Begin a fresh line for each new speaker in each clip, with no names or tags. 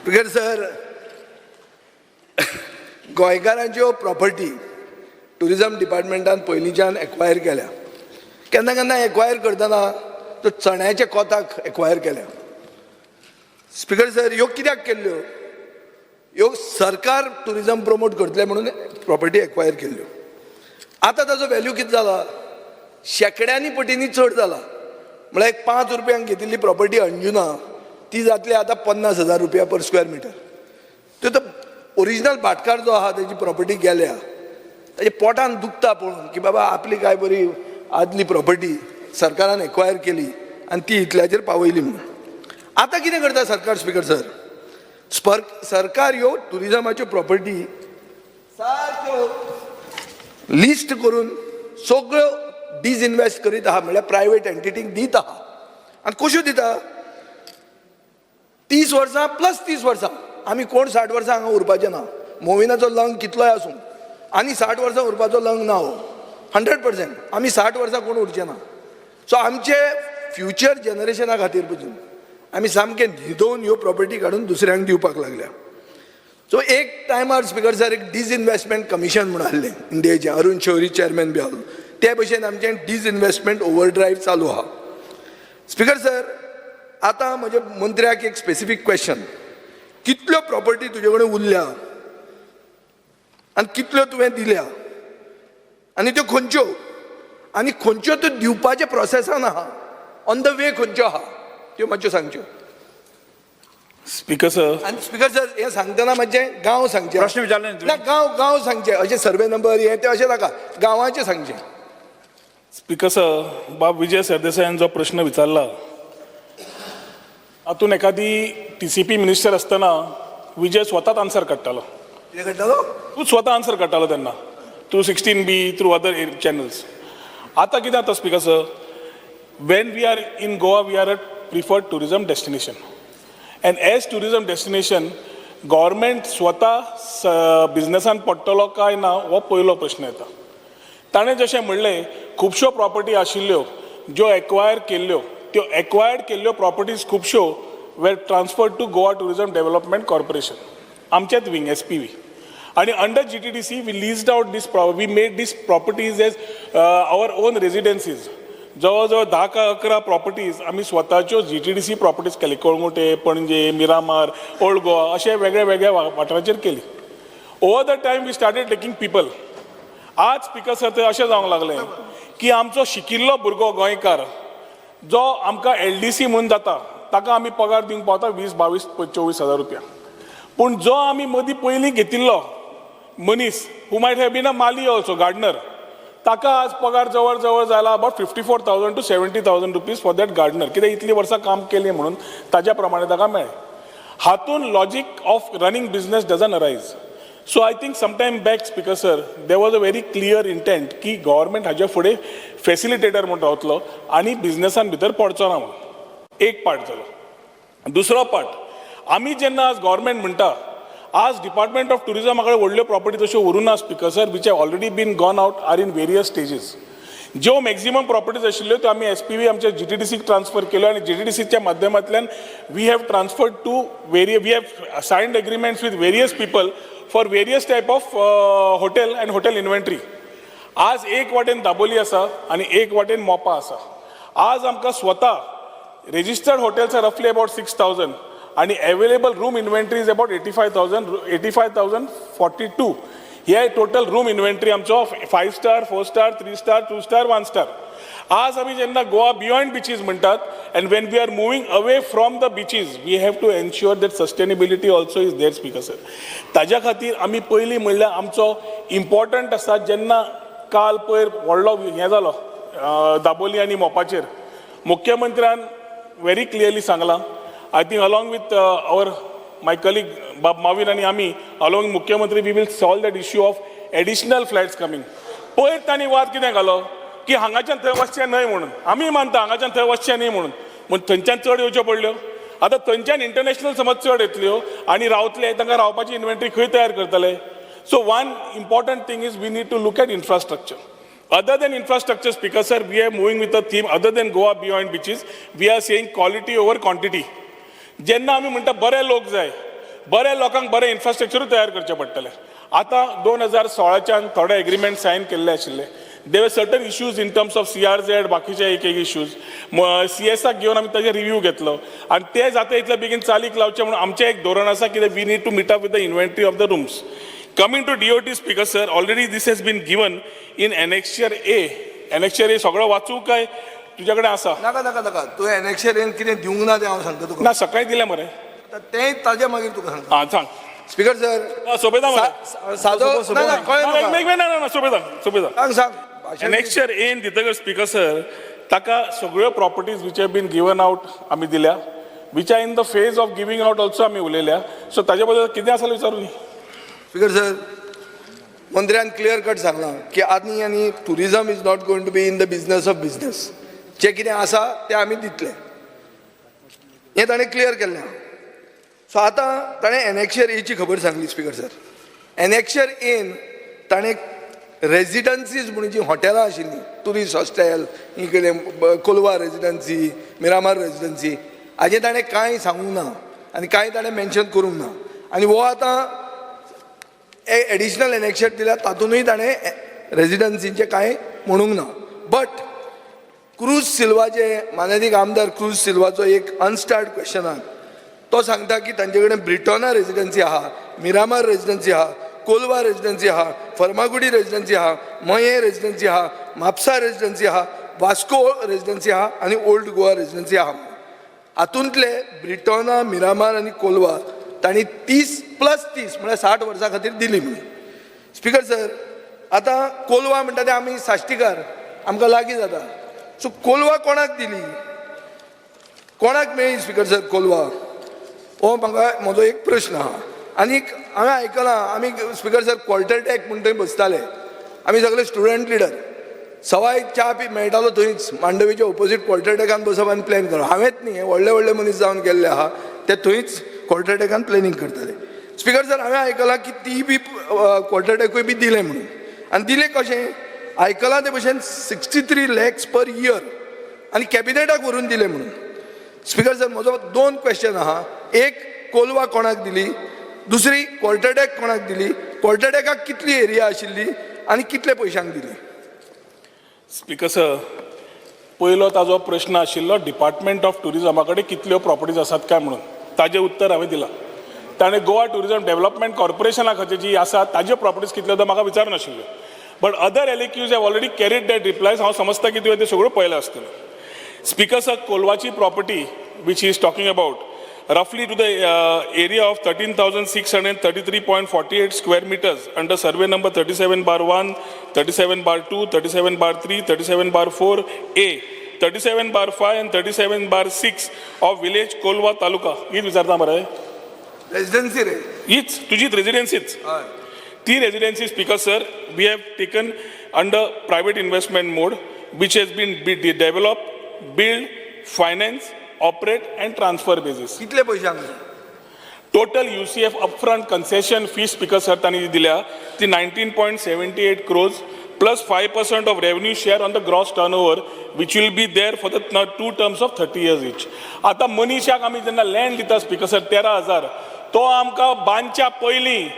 Speaker sir, गोंयकारांच्यो property tourism डिपार्टमेंटान पयलींच्यान acquire केल्या. केन्ना केन्ना एक्वायर करतना तो चण्याच्या कोताक एक्वायर केल्या. स्पिकर सर, ह्यो कित्याक केल्ल्यो? ह्यो सरकार टुरिजम प्रमोट करतले म्हणून प्रॉपर्टी एक्वायर केल्ल्यो. आतां ताजो व्हॅल्यू कितें जाला? शेंकड्यांनी पटींनी चड जाला. म्हळ्यार एक 5 रुपयांक घेतिल्ली प्रॉपर्टी अंजुना, ती जातली आतां 50,000 रुपया पर स्क्वेअर मिटर. त्यो तो ओरिजिनल भाटकार जो आहा, तेजी प्रॉपर्टी गेल्या, ताजे पोटान दुखता पळोवन की बाबा, आपली काय बरी आदली प्रॉपर्टी सरकारान एक्वायर केली आनी ती इतल्याचेर पावयली म्हणून. आतां कितें करता सरकार, स्पिकर सर? सरकार ह्यो टुरिजमाच्यो प्रॉपर्टी सारक्यो लिस्ट करून सगळ्यो डिसइन्वेस्ट करीत आहा, म्हणल्यार प्रायवेट एंटिटीक दीत आहा. आनी कश्यो दिता? 30 वर्सां प्लस 30 वर्सां. आमी कोण 60 वर्सां हांगा उरपाचे ना. मोविनाचो लंग कितलोय आसूं, आनी 60 वर्सां उरपाचो लंग ना हो. 100% आमी 60 वर्सां कोण उरचे ना. सो आमचे फ्युचर जनरेशना खातीर पसून आमी सामकें न्हिदोवन ह्यो प्रॉपर्टी काडून दुसऱ्यांक दिवपाक लागल्या. सो एक टायमार, स्पिकर सर, एक डिसइन्वेस्टमेंट कमिशन म्हणून आहलें इंडियेचें, अरुण शौरी चेअरमॅन बी आहलो. ते भशेन आमचें डिसइन्वेस्टमेंट ओवरड्रायव्ह चालू आहा. स्पिकर सर, आतां म्हजे मंत्र्याक एक स्पेसिफीक क्वेश्चन: कितल्यो प्रॉपर्टी तुजे कडेन उरल्या आनी कितल्यो तुवें दिल्या आनी त्यो खंयच्यो, आनी खंयच्यो त्यो दिवपाच्या प्रोसेसान आहा, ऑन the way खंयच्यो आहा, त्यो मातश्यो सांगच्यो.
Speaker sir.
आनी स्पिकर सर, हें सांगतना मातशें गांव सांगचे.
प्रश्न विचारले न्ही
ना.
तुवें?
गांव सांगचे. अशें सर्वे नंबर हे ते अशें नाका, गांवाचें सांगचें.
स्पीकर सर, बाब विजय सरदेसायान जो प्रश्न विचारला, हातून एखादी टीसीपी मिनिस्टर आसतना विजय स्वताच आन्सर काडटालो.
कितें करतालो?
तूं स्वता आन्सर काडटालो तेन्ना through 16B, through other channels. आतां कितें जाता, speaker sir, when we are in Goa, we are a preferred tourism destination, and as tourism destination, government स्वता बिझनेसान पडटलो काय ना, हो पयलो प्रश्न येता. ताणें जशें म्हणलें, खुबश्यो प्रॉपर्टी आशिल्ल्यो ज्यो एक्वायर केल्ल्यो, त्यो एक्वायर्ड केल्ल्यो प्रॉपर्टीज खुबश्यो were transferred to Goa Tourism Development Corporation, आमचेच wing SPV, आनी under GTDC we leased out this, we made this properties as our own residencies. जवळ जवळ 10 का 11 प्रॉपर्टीज आमी स्वताच्यो जीटीडीसी प्रॉपर्टीज केली. कळंगुटे, पणजे, मिरामार, ओल्ड गोवा अशे वेगळ्या वेगळ्या वाठाराचेर केली. Over the time we started taking people. आज, स्पिकर सर, ते अशें जावंक लागलें की आमचो शिकिल्लो भुरगो गोंयकार जो आमकां एलडीसी म्हणून जाता, ताका आमी पगार दिवंक पावता 20, 22, 24 हजार रुपया. पूण जो आमी मदीं पयलीं घेतिल्लो मनीस, who might have been a Mali also, gardener, ताका आज पगार जवळ जवळ जाला about 54,000 to 70,000 rupees for that gardener. कित्याक इतलीं वर्सां काम केलीं म्हणून ताज्या प्रमाणे ताका मेळ्ळें. हातून logic of running business doesn't arise. So I think sometime back, Speaker sir, there was a very clear intent की गव्हर्मेंट हाज्या फुडें फेसिलिटेटर म्हूण रावतलो आनी बिझनेसान भितर पडचो ना म्हणून. एक पार्ट जालो. दुसरो पार्ट, आमी जेन्ना आज गव्हर्मेंट म्हणटा, आज डिपार्टमेंट ऑफ टुरिझमा कडेन व्हडल्यो प्रॉपर्टी तश्यो उरूं ना, Speaker sir, which have already been gone out, are in various stages. ज्यो मॅक्झिमम प्रॉपर्टीज आशिल्ल्यो, त्यो आमी एसपीवी आमच्या जीटीडीसीक ट्रान्सफर केल्यो आनी जीटीडीसीच्या माध्यमांतल्यान we have signed agreements with various people for various type of hotel and hotel inventory. आज एक वाटेन दाबोली आसा आनी एक वाटेन मोपा आसा. आज आमकां स्वता registered hotels are roughly about 6,000 आणि available room inventory is about 85,000, 85,042. हे टोटल रूम इन्व्हेंटरी आमचो five star, four star, three star, two star, one star. आज आमी जेन्ना गोवा बियॉन्ड बिचीस म्हणटात and when we are moving away from the beaches, we have to ensure that sustainability also is there, Speaker sir. ताज्या खातीर आमी पयलीं म्हणल्यार आमचो इम्पॉर्टंट आसा, जेन्ना काल पयर व्हडलो हें जालो दाबोली आनी मोपाचेर, मुख्यमंत्र्यान व्हेरी क्लियरली सांगलां, I think along with our my colleague बाब मावीन आनी आमी अलॉंग मुख्यमंत्री, we will solve that issue of additional flats coming. पयर तांणी वाद कितें घालो की हांगाच्यान थंय वचचें न्हय म्हणून. आमी मानता हांगाच्यान थंय वचचें न्हय म्हणून, पूण थंयच्यान चड येवच्यो पडल्यो. आतां थंयच्यान इंटरनॅशनल समज चड येतल्यो आनी रावतले, तांकां रावपाची इन्व्हेंटरी खंय तयार करतले? So one important thing is we need to look at infrastructure. Other than infrastructure, Speaker sir, we are moving with a theme other than Goa Beyond Beaches. We are saying quality over quantity. जेन्ना आमी म्हणटा बरे लोक जाय, बऱ्या लोकांक बरें इन्फ्रास्ट्रक्चरूय तयार करचें पडटलें. आतां 2016च्यान थोडे एग्रीमेंट सायन केल्ले आशिल्ले. There were certain issues in terms of CRZ, बाकीचे एक एक इश्यूज. सीएसाक घेवन आमी ताजे रिव्यू घेतलो आनी ते जाता इतले बेगीन चालीक लावचे म्हणून आमचें एक धोरण आसा कितें, we need to meet up with the inventory of the rooms. Coming to DOT, Speaker sir, already this has been given in Annexure A. Annexure A सगळो वाचूं काय तुज्या कडेन आसा?
नाका नाका नाका, तुवें एनेक्शर एन कितें दिवंक ना तें हांव सांगता तुका.
ना, सकाळी दिलें मरे.
तें ताजे मागीर तुका सांगता.
आं, सांग.
स्पीकर सर,
आं, सोंपयता मरे.
सादो ना ना, कळ्ळें
ना,
तुका.
एक ना ना ना, सोंपयता सोंपयता.
सांग सांग भाशण.
एनेक्शर एन दितकच, स्पीकर सर, ताका सगळ्यो properties which have been given out आमी दिल्या, which are in the phase of giving out also आमी उलयल्या. सो ताजे बद्दल कितें आसा जाल्यार विचारूं न्ही.
स्पीकर सर, मंत्र्यान क्लियर कट सांगलां की आनी आनी tourism is not going to be in the business of business. जें कितें आसा तें आमी दितले, हें ताणें क्लियर केल्लें आहा. सो आतां ताणें एनेक्शर एची खबर सांगली. स्पीकर सर, एनेक्शर एन ताणें रेजिडन्सीज म्हणून जी हॉटेलां आशिल्लीं, टुरिस्ट हॉस्टेल इकडे, कोलवा रेजिडन्सी, मिरामार रेजिडन्सी, हाजें ताणें कांय सांगूंक ना आनी कांय ताणें मेन्शन करूंक ना. आनी हो आतां एडिशनल एनेक्शर दिल्या, तातूंतय ताणें रेजिडन्सीचें कांय म्हणूंक ना. बट क्रूज सिल्वाचे मानादीक आमदार क्रूज सिल्वाचो एक अनस्टार्ड क्वेश्चन आहा. तो सांगता की तांचे कडेन ब्रिटोना रेजिडन्सी आहा, मिरामार रेजिडन्सी आहा, कोलवा रेजिडन्सी आहा, फर्मागुडी रेजिडन्सी आहा, मयें रेजिडन्सी आहा, म्हापसा रेजिडन्सी आहा, वास्को रेजिडन्सी आहा आनी ओल्ड गोवा रेजिडन्सी आहा. हातूंतले ब्रिटोना, मिरामार आनी कोलवा तांणी 30 प्लस 30 म्हळ्यार 60 वर्सां खातीर दिली म्हणून. स्पीकर सर, आतां कोलवा म्हणटा ते आमी साश्टीकार, आमकां लागीं जाता. सो कोलवा कोणाक दिली, कोणाक मेळ्ळी स्पीकर सर कोलवा, हो म्हाका म्हजो एक प्रश्न आहा. आनीक हांवें आयकलां, आमी स्पीकर सर क्वॉर्टर डॅक म्हूण थंय बसताले आमी सगळे स्टुडंट लिडर. सवाय च्या बी मेळटालो थंयच. मांडवीच्या ओपोजीट क्वॉर्टर डॅकान बसप आनी प्लॅन करप. हांवेंच न्ही, हे व्हडले व्हडले मनीस जावन गेल्ले आहा, ते थंयच क्वॉर्टर डॅकान प्लॅनिंग करताले. स्पीकर सर, हांवें आयकलां की ती बी क्वॉर्टर डॅकूय बी दिलें म्हणून. आनी दिलें कशें, आयकलां ते भशेन 63 lakhs per year आनी कॅबिनेटाक व्हरून दिलें म्हणून. स्पीकर सर, म्हजो दोन क्वेश्चन आहा. एक, कोलवा कोणाक दिली? दुसरी, क्वॉर्टर डॅक कोणाक दिली? क्वॉर्टर डॅकाक कितली एरिया आशिल्ली आनी कितले पयशांक दिली?
स्पीकर सर, पयलो ताजो प्रश्न आशिल्लो डिपार्टमेंट ऑफ टुरिजमा कडेन कितल्यो प्रॉपर्टीज आसात काय म्हणून. ताजें उत्तर हांवें दिलां. ताणें गोवा टुरिजम डेव्हलपमेंट कॉर्पोरेशना खातीर जी आसा ताज्यो प्रॉपर्टीज कितल्यो त्यो म्हाका विचारूं नाशिल्ल्यो, but other LAQs have already carried that replies. हांव समजता की तुवें त्यो सगळ्यो पळयल्यो आसतल्यो. स्पीकर सर, कोलवाची property which is talking about, roughly to the area of 13,633.48 square meters under survey number 37/1, 37/2, 37/3, 37/4 A, 37/5 and 37/6 of village Kolwa taluka. हीच विचारता मरे?
रेजिडन्सी रे.
हीच तुझीच रेजिडेन्सीच.
हय.
ती residency, Speaker sir, we have taken under private investment mode, which has been develop, build, finance, operate and transfer basis.
कितले पयशांक?
Total UCF upfront concession fee, Speaker sir, तांणी दिल्या ती 19.78 crores plus 5% of revenue share on the gross turnover, which will be there for the two terms of 30 years each. आतां मनीशाक आमी जेन्ना land दिता, speaker sir, 13,000, तो आमकां बांदच्या पयलीं,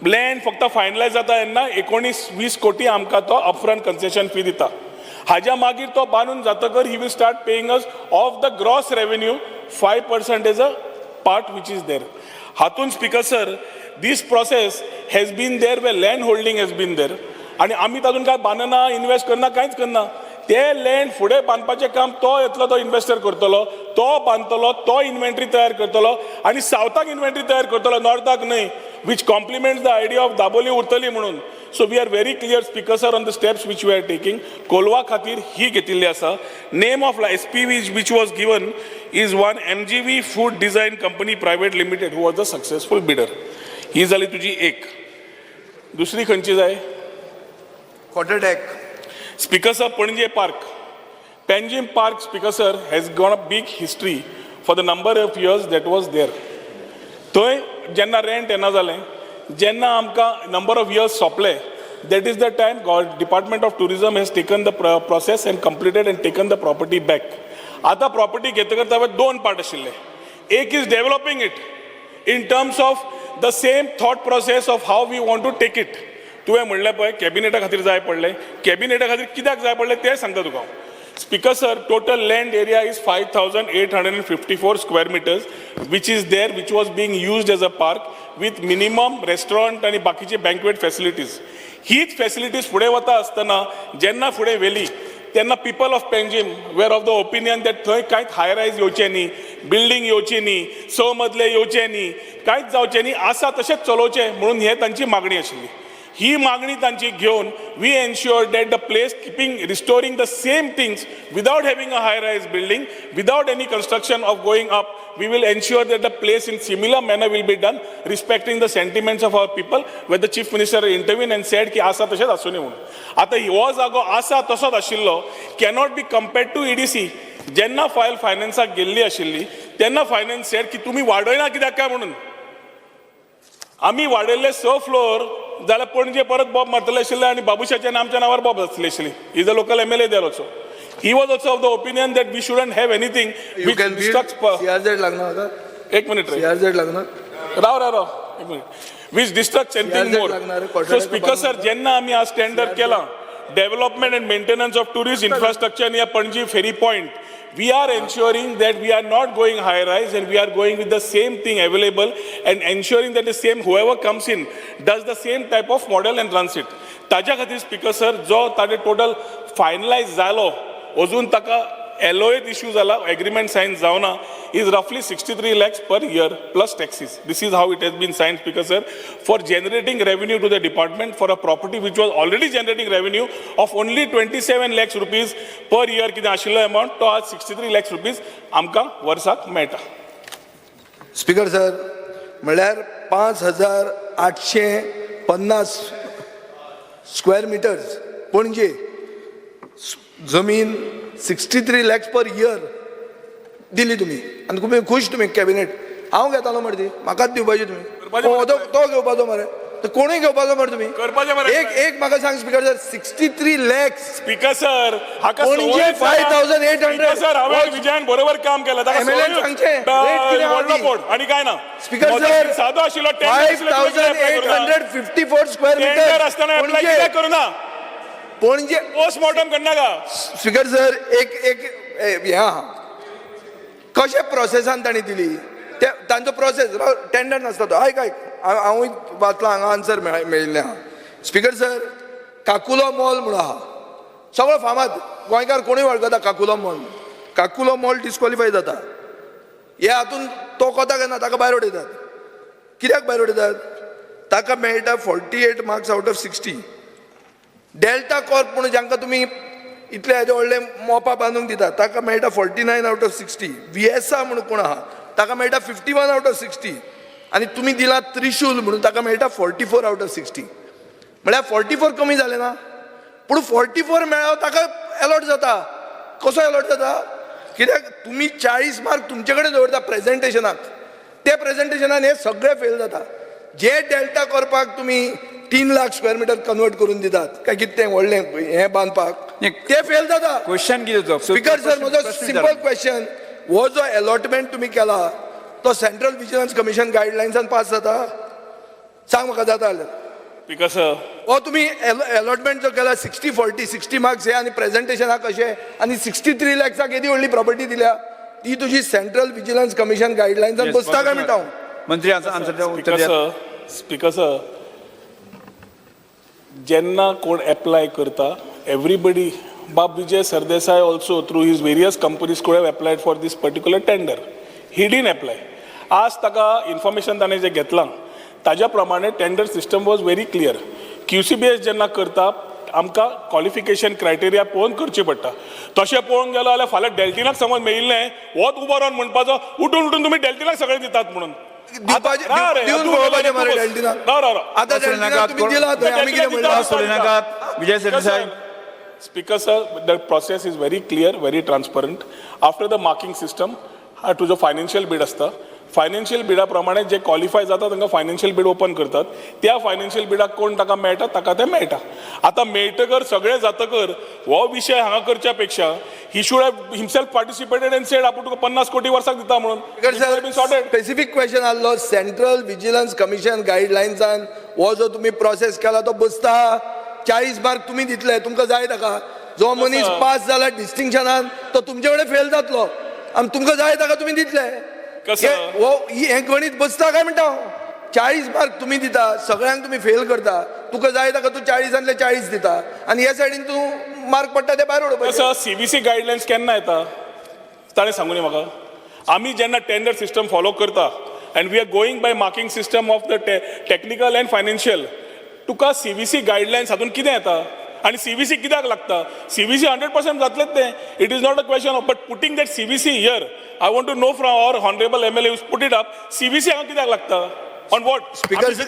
लँड फक्त फायनलायज जाता तेन्ना 19-20 कोटी आमकां तो अपफ्रंट कन्सेशन फी दिता. हाज्या मागीर तो बांदून जातकर he will start paying us of the gross revenue 5% as a part which is there. हातून, Speaker sir, this process has been there where land holding has been there आनी आमी तातूंत कांय बांदना, इन्वेस्ट करना, कांयच करना. ते लँड फुडें बांदपाचें काम तो येतलो, तो इन्वेस्टर करतलो, तो बांदतलो, तो इन्व्हेंटरी तयार करतलो आनी सावथाक इन्व्हेंटरी तयार करतलो, नॉर्थाक न्हय, which complements the idea of Dabolim उरतली म्हणून. So we are very clear, Speaker sir, on the steps which we are taking. Colva खातीर ही घेतिल्ली आसा. Name of SPV which was given is one MGV Food Design Company Private Limited, who was the successful bidder. ही जाली तुजी एक. दुसरी खंयची जाय?
Quarter deck.
Speaker sir, Panaji Park. Panjim Park, Speaker sir, has got a big history for the number of years that was there. थंय जेन्ना rent येना जालें, जेन्ना आमकां नंबर ऑफ इयर्स सोंपले, that is the time Department of Tourism has taken the process and completed and taken the property back. आतां property घेतकर हांवें दोन पार्ट आशिल्ले. एक is developing it. in terms of the same thought process of how we want to take it. तुवें म्हणलें पळय, कॅबिनेटा खातीर जाय पडलें. कॅबिनेटा खातीर कित्याक जाय पडलें तें सांगता तुका हांव. Speaker sir, total land area is 5854 square meters, which is there, which was being used as a park with minimum restaurant आनी बाकीचे बँकवेट फॅसिलिटीज. हीच फॅसिलिटीज फुडें वता आसतना जेन्ना फुडें व्हेली तेन्ना people of Panjim were of the opinion that थंय कांयच हाय रायज येवचें न्ही, बिल्डींग येवची न्ही, स मजले येवचे न्ही, कांयच जावचें न्ही, आसा तशेंच चलोवचें म्हणून हे तांची मागणी आशिल्ली. ही मागणी तांची घेवन we ensure that the place, keeping restoring the same things without having a high rise building, without any construction of going up, we will ensure that the place in similar manner will be done, respecting the sentiments of our people, where the Chief Minister intervene and said की आसा तशेंच आसूं म्हणून. आतां हो जागो आसा तसोच आशिल्लो cannot be compared to EDC. जेन्ना फायल फायनान्साक गेल्ली आशिल्ली तेन्ना फायनान्स सेड की तुमी वाडयना कित्याक काय म्हणून. आमी वाडयल्ले स फ्लोर जाल्यार पणजे परत बॉब मारतले आशिल्ले आनी बाबुशाच्या आनी आमच्या नांवार बॉब आसतली आशिल्ली. Is a local MLA there also. He was also of the opinion that we shouldn't have anything
you can CRZ लागना आता.
एक मिनिट रे.
सीआरझेड लागना.
राव राव राव, एक minute. Which district anything
CRZ
more.
लागणार,
सो स्पीकर सर, जेन्ना आमी आज टेंडर केला, development and maintenance of tourist infrastructure near Panaji ferry point, we are ensuring that we are not going high rise and we are going with the same thing available and ensuring that the same, whoever comes in, does the same type of model and runs it. ताज्या खातीर speaker sir, जो ताजे total finalise जालो, अजून ताका एलओएत issue जाला, agreement sign जावना, is roughly 63 lakhs per year plus taxes. This is how it has been sign, Speaker sir, for generating revenue to the department for a property which was already generating revenue of only ₹27 lakhs per year. कितें आशिल्लो amount तो आज 63 lakhs rupees आमकां वर्साक मेळटा.
Speaker sir, म्हणल्यार 5850 square metres Panaji जमीन 63 lakhs per year दिली तुमी आनी तुमी खूश तुमी. कॅबिनेट हांव घेतालो मरे, ती म्हाकाच दिवपाची तुमी.
करपाचें
हो,
मरे.
तो तो घेवपाचो मरे, तो कोणूय घेवपाचो मरे तुमी.
करपाचें मरे.
एक एक म्हाका सांग speaker sir, 63 lakhs.
Speaker sir, हाका
पणजे 5800.
स्पीकर सर, हांवें विजयान बरोबर काम केलें ताका.
MLA न सांगचें, rate कितें आहा
व्हडलो
ती?
बोर्ड आनी काय ना.
स्पीकर
म्हजो
सर,
सादो आशिल्लो.
5854 स्क्वेअर
टेंडर
मिटर
आसतना एप्लाय
पणजे.
कित्याक करूना?
पणजे.
पोस्टमॉर्टम करनाका.
स्पीकर सर, एक एक हें आहा, कशें प्रोसेसान तांणी दिली ते तांचो प्रोसेस टेंडर नासता तो. आयक आयक, हांवूय वाचलां हांगा, आन्सर मेळिल्लें आहा. स्पीकर सर, काकुलो मॉल म्हणून आहा, सगळो फामाद, गोंयकार कोणूय वळखता Kakulo mall. Kakulo mall disqualify जाता. हे हातून तो कोताक येना, ताका भायर उडयतात. कित्याक भायर उडयतात? ताका मेळटा 48 marks out of 60. Delta Corp म्हणून जांकां तुमी इतले येदे व्हडले मोपा बांदूंक दितात, ताका मेळटा 49 out of 60. VSR म्हणून कोण आहा, ताका मेळटा 51 out of 60. आनी तुमी दिला त्रिशूल म्हणून, ताका मेळटा 44 out of 60. म्हळ्यार 44 कमी जाले ना, पूण 44 मेळ्ळो ताका एलॉट जाता. कसो एलॉट जाता? कित्याक तुमी 40 मार्क तुमचे कडेन दवरता प्रेजेंटेशनाक. ते प्रेजेंटेशनान हे सगळे फेल जाता. जे डेल्टा करपाक तुमी 3 लाख स्क्वेअर मिटर कन्वर्ट करून दितात काय कितें तें व्हडलें हें बांदपाक, ते फेल जाता.
क्वेश्चन कितें तो?
स्पीकर सर, म्हजो सिंपल क्वेश्चन, हो जो अलॉटमेंट तुमी केला तो सेंट्रल विजिलन्स कमिशन गायडलायन्सान पास जाता? सांग म्हाका जाता जाल्यार.
स्पीकर सर,
हो तुमी अलॉटमेंट जो केला 60 40, 60 मार्क्स हे आनी प्रेजेंटेशनाक कशें आनी 63 लॅक्साक येदी व्हडली प्रॉपर्टी दिल्या, ती तुजी सेंट्रल विजिलन्स कमिशन गायडलायन्सान बसता काय म्हणटा हांव.
मंत्री, आन्सर, उत्तर
स्पीकर
दियात.
सर, स्पीकर सर, जेन्ना कोण एप्लाय करता, एवरीबडी, बाब Vijay Sardesai also through his various companies could have applied for this particular tender. He didn't apply. आज ताका इन्फॉर्मेशन ताणें जें घेतलां ताज्या प्रमाणे tender system was very clear. QCBS जेन्ना करता, आमकां क्वॉलिफिकेशन क्रायटेरिया पळोवन करची पडटा. तशें पळोवंक गेलो जाल्यार फाल्यां डेल्टिनाक समज मेळिल्लें, होच उबो रावन म्हणपाचो, उठून उठून तुमी डेल्टिनाक सगळें दितात म्हणून.
दिवपाचें-
राव रे,
दिवन
तूं
पळोवपाचें मरे
बस.
डेल्टिनाक.
राव राव राव.
आतां डेल्टिनाक तुमी दिला थंय, आमी कितें म्हणलां?
सोडयनाकात Vijay Sardesai.
Speaker sir, the process is very clear, very transparent. After the marking system, हा तुजो फायनान्शियल बीड आसता. फायनान्शियल बिडा प्रमाणे जे क्वॉलिफाय जाता तांकां फायनान्शियल बीड ओपन करतात. त्या फायनान्शियल बिडाक कोण ताका मेळटा, ताका ते मेळटा. आतां मेळटकर सगळें जातकर हो विशय हांगा करच्या पेक्षा he should have himself participated and said आपूण तुका 50 कोटी वर्साक दिता म्हणून. सॉर्टेड.
स्पेसिफीक क्वेश्चन आहलो, सेंट्रल विजिलन्स कमिशन गायडलायन्सान हो जो तुमी प्रोसेस केला तो बसता? 40 मार्क तुमी दितले तुमकां जाय ताका. जो मनीस पास जाला डिस्टिंक्शनान तो तुमचे कडेन फेल जातलो आनी तुमकां जाय ताका तुमी दितले.
कसं?
हें गणीत बसता काय म्हणटा हांव? 40 मार्क तुमी दिता, सगळ्यांक तुमी फेल करता. तुका जाय ताका तूं 40ांतले 40 दिता आनी ह्या सायडीन तूं मार्क पडटा ते भायर उडोवपाचे.
कसं, सीव्हीसी गायडलायन्स केन्ना येता ताणें सांगूनी म्हाका. आमी जेन्ना टेंडर सिस्टम फॉलो करता and we are going by marking system of the technical and financial, तुका सीव्हीसी गायडलायन्स हातून कितें येता आनी सीव्हीसी कित्याक लागता? सीव्हीसी 100% जातलेच तें. It is not a question of, but putting that CVC here, I want to know from our honourable MLA, put it up, CVC हांगा कित्याक लागता, on what?
Speaker sir,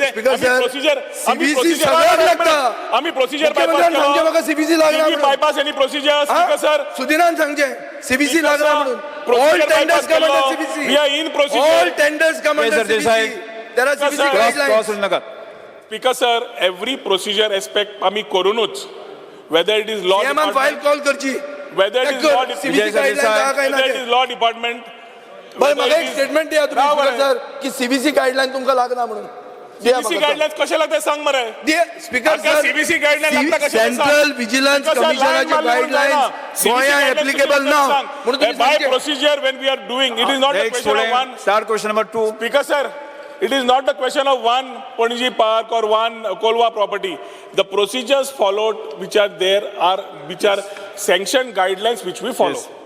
procedure.
CVC सगळ्याक लागता.
आमी procedure.
मुख्यमंत्र्यान सांगचें म्हाका CVC लागना म्हणून.
Bypass any procedure, speaker sir.
सुदिनान सांगचें सीबीसी लागना म्हणून. All tenders come under CBC.
We are in procedure.
All tenders come
Yes,
under
sir, Desai.
CBC. There are
Sir,
CBC
sir.
Cross cross
guidelines.
उलोवं नाकात.
Speaker sir, every procedure aspect आमी करूनच, whether it is law
सीएमान file call करची.
Whether it is law
CBC
Vijay sir,
guidelines आहा काय ना
weather it
ते.
Is law department.
बरें, म्हाका एक स्टेटमेंट दिया तुमी स्पीकर सर की सीबीसी गायडलायन तुमकां लागना म्हणून. दिया
सीबीसी
म्हाका.
गायडलायन्स कशें लागता सांग मरे.
दिया स्पीकर
आमकां
सर.
CBC guideline लागता कशें ते सांग.
Central vigilance
Because sir, line
कमिशनाचे
मारली म्हणून
गायडलायन्स
जायना.
गोंयांत
CBC
applicable ना म्हणून तुमी
बाय
सांगचें.
Procedure when we are doing, it is not a
next
question of
फुडें
one.
Start question number 2.
Speaker sir, it is not the question of one Panaji park or one Colva property. The procedures followed which are there are which are sanctioned guidelines which we follow.
Yes.